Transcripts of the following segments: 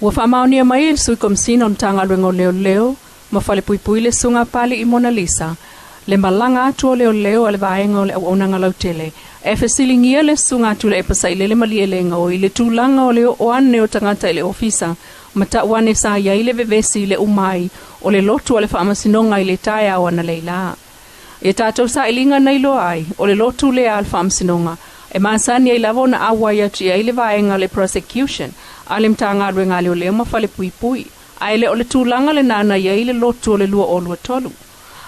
Ua faamaonia mai e le Sui Komesina o le Matagaluega o Leoleo ma Falepuipui le Susuga a Papali'i Monalisa le malaga atu o leoleo a le Vaega o le Auaunaga Lautele e fesiligia le Susuga a Tuilaepa Sailele Malielegaoi i le tulaga o le oo ane o tagata i le ofisa ma tau ane sa i ai le vevesi i le uma ai o le lotu a le Faamasinoga i le taeao analeila. Ia tatou sailiga na iloa ai, o le lotu lea a le Faamasinoga e masani ai lava ona auai atu i ai le vaega o le prosecution a le Matagaluega a Leoleo ma Falepuipui, ae le o le tulaga lena na i ai le lotu o le 2023.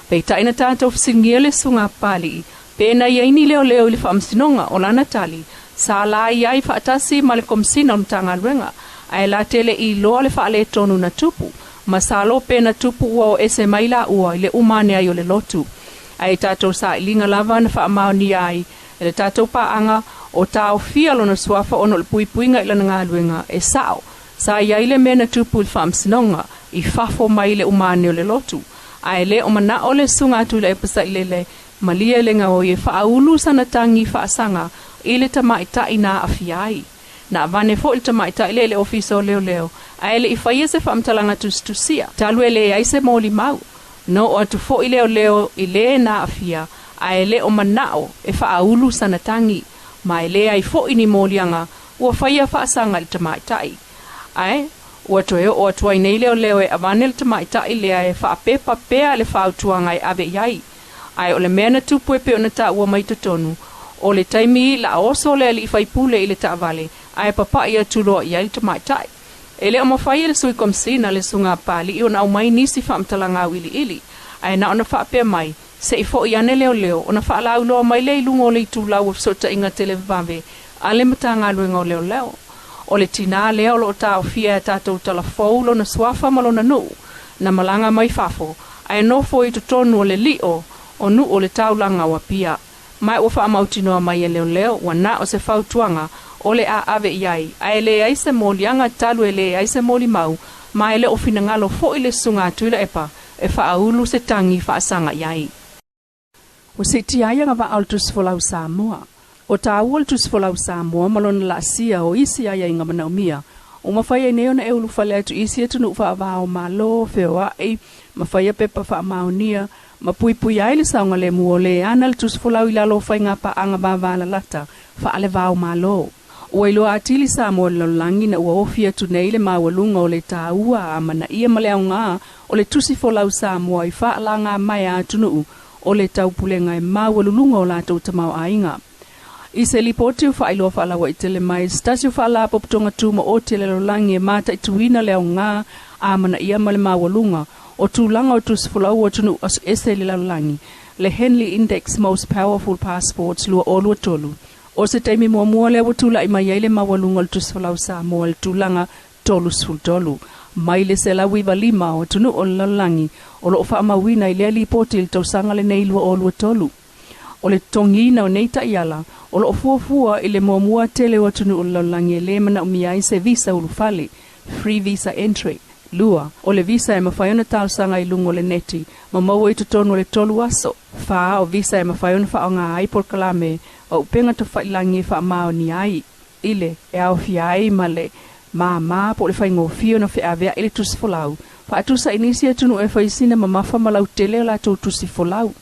Peitai na tatou fesiligia le Susuga a Papali'i pe na i ai ni leoleo i le Faamasinoga, o lana tali, sa la i ai faatasi ma le Komesina o le Matagaluega, ae la te le i iloa le faaletonu na tupu, masalo pe na tupu ua o ese mai laua i le uma ane ai o le lotu. Ae i tatou sailiga lava na faamaonia ai e le tatou paaga o taofia lona suafa ona o le puipuiga i lana galuega e sao. Sa i ai le mea na tupu i le Faamasinoga i fafo mai i le uma ane o le lotu, ae le o manao le Susuga a Tuilaepa Sailele Malielegaoi e faaulu sana tagi faasaga i le tamaitai na aafia ai. Na avane foi le tamaitai lea i le Ofisa o Leoleo, ae le i faia se faamatalaga tusitusia, talu e leai se molimau. Na oo atu foi leoleo i le na aafia, ae le o manao e faaulu sana tagi, ma e leai foi ni moliaga ua faia faasaga i le tamaitai. Ae, ua toe oo atu ai nei leoleo e avane le tamaitai lea e faapepa pea le fautuaga e ave i ai. Ae o le mea na tupu e pei ona taua mai totonu, o le taimi la oso le alii faipule i le taavale ae papa'i atu loa i ai le tamaitai. E le o mafai e le Sui Komesina le Susuga a Papali'i ona aumai nisi faamatalaga auiliili, ae na ona faapea mai, se i fo'i ane leoleo ona faalauiloa mai lea i luga o le itulau o fesootaiga televavave a le Matagaluega o Leoleo. O le tinā lea o lo o taofia e a tatou talafou lona suafa ma lona nuu, na malaga mai fafo, ae nofo i totonu o le lio o nuu o le taulaga o Apia. Ma ua faamautinoa mai e leoleo ua na o se fautuaga o le a ave i ai, ae leai se moliaga talu e leai se molimau, ma e le o finagalo foi le Susuga a Tuilaepa e faaulu se tagi faasaga i ai. Ua siitia ai agavaa o le Tusifolau Samoa. O taua le Tusifolau Samoa ma lona laasia o isi aiaiga manaomia, ua mafai ai nei ona e ulufale atu i isi atunuu faava o Malo, feoai, ma faia pepa faamaonia, ma puipuia ai le saogalemu o le ana le tusifolau i lalo o faiga paaga vavalalata faale-va o Malo. Ua iloa atili Samoa i le lalolagi na ua ofi atu nei le maualuga o le taua amanaia ma le aoga o le tusifolau Samoa i faalagamaea atunuu o le taupulega e maualuluga o latou tamaoaiga. I se lipoti ua faailoa faalauaitele mai se tasi o faalapotopotoga tumaoti a le lalolagi e mataituina le aoga amanaia ma le maualuga o tulaga o tusifolau o atunuu ese i le lalolagi, le Henley Index Most Powerful Passports 2023, o se taimi muamua lea ua tula'i mai ai le maualuga o le tusifolau Samoa i le tulaga 33 mai le 195 o atunuu o le lalolagi o lo o faamauina i lea lipoti i le tausaga lenei 2023. O le totogiina o nei taiala o lo o fuafua i le muamua tele o atunuu o le lalolagi e lē manaomia ai se visa ulufale, free visa entry. Lua, o le visa e mafai ona talosaga i luga o le neti ma maua i totonu o le tolu aso. Fā, o visa e mafai ona faaaoga ai polokalame o upega tafailagi e faamaonia ai i le e aofia ai ma le māmā po o le faigofie ona feavea'i le tusifolau, faatusa i nisi atunuu e fai sina mamafa ma lautele o latou tusifolau.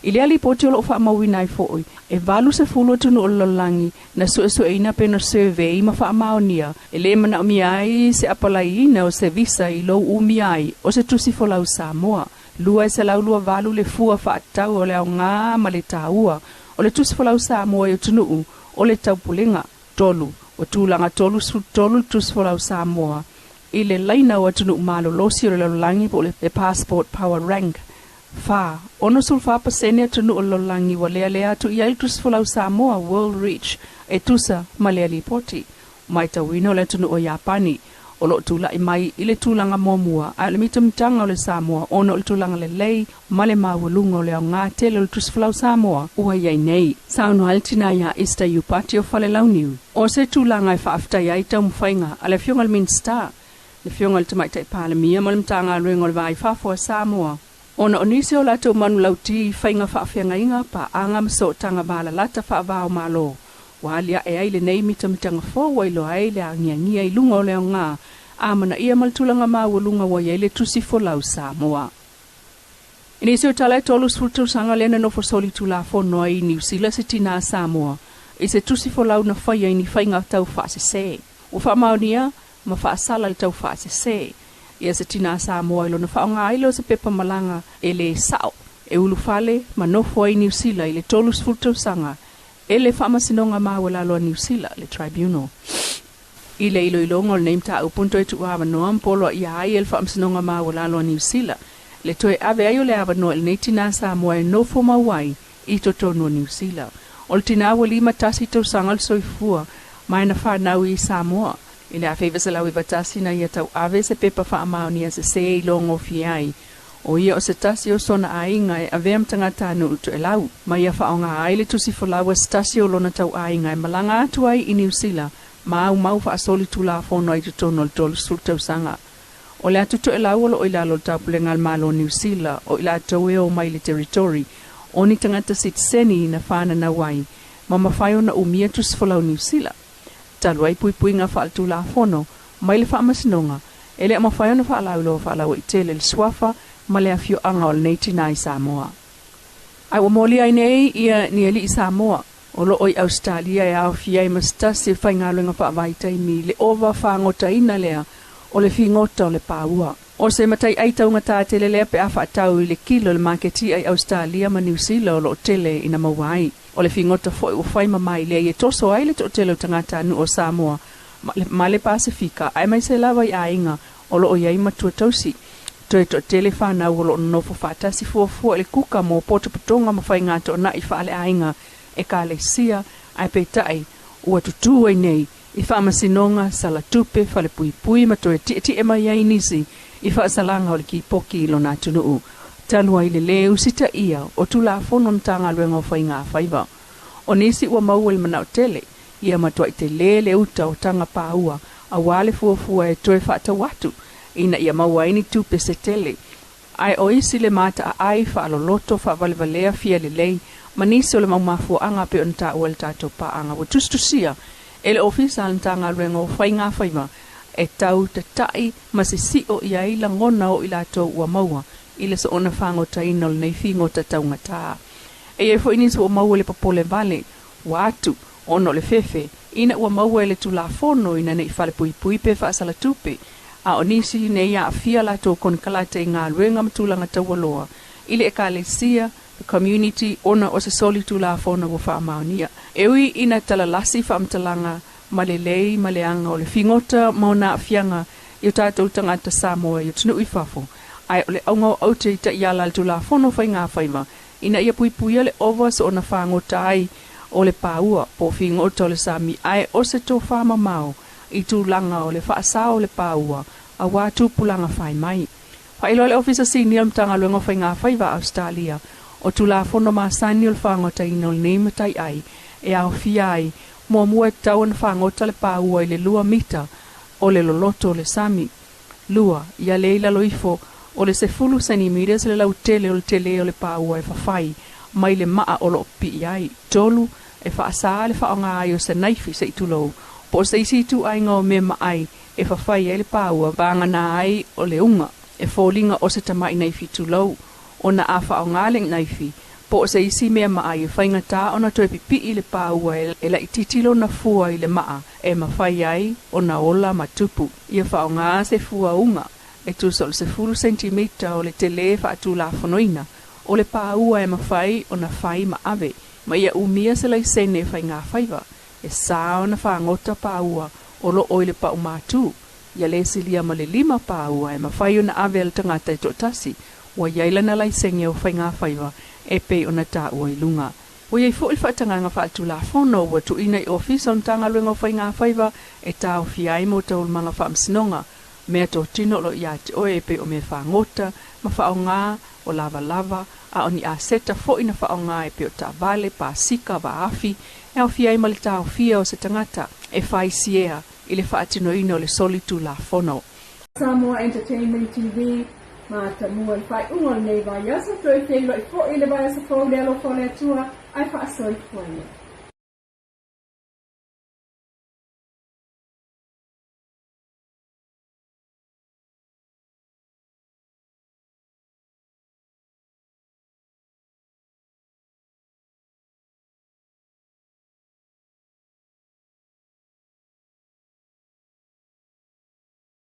I lea lipoti o lo o faamauina ai foi, e 80 atunuu o le lalolagi na suesueina pe na survey ma faamaonia e lē manaomia ai se apalaiina o se visa i lou umia ai o se tusifolau Samoa. 228 le fua faatatau o le aoga ma le taua o le tusifolau Samoa i atunuu o le taupulega. Tolu, ua tulaga 33 le tusifolau Samoa i le laina o atunuu malolosi o le lalolagi po o le Passport Power Rank. Fā, 64% atunuu o le lalolagi ua lealea atu i ai le tusifolau Samoa World Reach e tusa ma lea lipoti. Matauina o le atunuu o Iapani o lo o tula'i mai i le tulaga muamua, ae o le mitamitaga o le Samoa ona o le tulaga lelei ma le maualuga o le aoga tele o le tusifolau Samoa ua i ai nei. Saunoa ai le tinā iā Easter Iupati o Falelauniu, o se tulaga e faafetai ai taumafaiga a le Afioga i le Minisita, le Afioga i le Tamaitai Palemia ma le Matagaluega o le Va i Fafo a Samoa, ona o nisi o latou manulauti i faiga faafeagaiga, paaga ma sootaga valalata faava-o-Malo, ua alia'e ai lenei mitamitaga fou ua iloa ai le agiagia i luga o le aoga amanaia ma le tulaga maualuga ua i ai le tusi folau Samoa. I nisi o tala e 30 tausaga lea na nofo solitulafono ai i Niu Sila se tinā Samoa i se tusi folau na faia i ni faiga taufaasese. Ua faamaonia ma faasala le taufaasese ia se tinā Samoa i lona faaaoga ai lea o se pepa malaga e lē sa'o e ulufale ma nofo ai i Niu Sila i le 30 tausaga e le Faamasinoga Maualalo a Niu Sila, le Tribunal. I le iloiloga o lenei mataupu na toe tuuavanoa ma poloaia ai e le Faamasinoga Maualalo a Niu Sila le toe ave ai o le avanoa i lenei tinā Samoa e nofo mau ai i totonu o Niu Sila. O le tinā ua 51 tausaga le soifua ma e na fanau i Samoa i le 1991 na ia tauave se pepa faamaonia sesē i logofie ai o ia o se tasi o sona aiga e avea ma tagatanuu toelau, ma ia faaaoga ai le tusi folau a se tasi o lona tauaiga e malaga atu ai i Niu Sila ma aumau faasolitulafono ai i totonu o le 30 tausaga. O le atu toelau o lo o i lalo o le taupulega a le Malo o Niu Sila, o i latou e o mai i le teritori o ni tagata sitiseni na fananau ai ma mafai ona umia tusi folau Niu Sila. Talu ai puipuiga faaletulafono mai le Faamasinoga, e le o mafai ona faalauiloa faalauaitele le suafa ma le afioaga o lenei tinā i Samoa. Ae ua molia ai nei ia ni alii Samoa o lo o i Ausetalia e aofia ai ma se tasi o faigaluega faavaitaimi i le ova fagotaina lea o le figota o le paua. O se mataiai taugatā tele lea pe a faatau i le kilo i le maketi i Ausetalia ma Niu Sila o lo o tele ina maua ai. O le figota foi ua fai ma mailei e toso ai le toatele o tagatanuu o Samoa ma le Pasefika aemaise lava i aiga o lo o i ai matua tausi. Toe toatele fanau o lo o nonofo faatasi fuafua i le kuka mo potopotoga ma faiga toanai faaleaiga ekalesia, ae peitai ua tutū ai nei i faamasinoga, sala tupe, falepuipui ma toe tietie mai ai nisi i faasalaga o le kipoki i lona atunuu, talu ai le lē usitaia o Tulafono a Matagaluega o Faiga Faiva. O nisi ua maua i le manao tele, ia matuai telē le uta o taga paua auā le fuafua e toe faatau atu ina ia maua ai ni tupe se tele. Ae o isi le mataaai faaloloto faavalevalea fia lelei ma nisi o le mau mafuaaga pei ona taua e le tatou paaga ua tusitusia e le Ofisa a le Matagaluega o Faiga Faiva e tau tatai ma sisio i ai lagona o i latou ua maua i le soona fagotaina o lenei figota taugatā. E i ai foi nisi ua maua i le popole vale ua atu ona o le fefe ina ua maua e le Tulafono ina nei falepuipui pe faasalatupe, a o nisi nei aafia latou konekarate i galuega ma tulaga taualoa i le Ekalesia, the community, ona o se soli Tulafono ua faamaonia. E ui ina talalasi faamatalaga ma lelei ma leaga o le figota ma ona aafiaga i o tatou tagata Samoa i atunuu i fafo, ae o le auga o aute i taiala a le Tulafono Faiga Faiva ina ia puipuia le ova soona fagota ai o le paua po o figota o le sami ae o se tofā mamao i tulaga o le faasao o le paua auā tupulaga fai mai. Faailoa le Ofisa Sinia o le Matagaluega o Faiga Faiva a Ausetalia o Tulafono masani o le fagotaina o lenei mataiai e aofia ai, muamua e tatau ona fagota le paua i le lua mita o le loloto o le sami, lua, ia le i lalo ifo o le 10 centimeters le lautele o le telē o le paua e fafai mai le maa o lo o pipii ai, tolu, e faasā le faaaoga ai o se naifi se i tulou po o se isi ituaiga o mea maai e fafai ai le paua vagana ai o le uga e foliga o se tamaʻi naifi tulou ona a faaaoga le naifi po o se isi mea maai e faigata ona toe pipii le paua e laitiiti lona fua i le maa e mafai ai ona ola ma tupu. Ia faaaoga se fua uga e tusa o le 10 sentimita o le telē faatulafonoina o le paua e mafai ona fai ma ave ma ia umia se laisene faigafaiva e sa ona fagota paua o lo o i le paumatū. Ia lē silia ma le lima paua e mafai ona ave e le tagata e toatasi ua i ai lana laisene o faigafaiva e pei ona taua i luga. Ua i ai foi le faatagaga faaletulafono ua tuuina i Ofisa o le Matagaluega o Faiga Faiva e taofia ai mo taualumaga faamasinoga mea totino o lo o ia te oe e pei o mea fagota ma faaaoga o lavalava a o ni aseta foi na faaaoga e pei o taavale, pasika, vaafi e aofia ai ma le taofia o se tagata e fai siea i le faatinoina o le solitulafono. Samoa Entertainment TV, Matamua i le faaiuga o lenei vaiaso, toe feiloai foi i le vaiaso fou i le alofa o le Atua, ae faasoifua ia.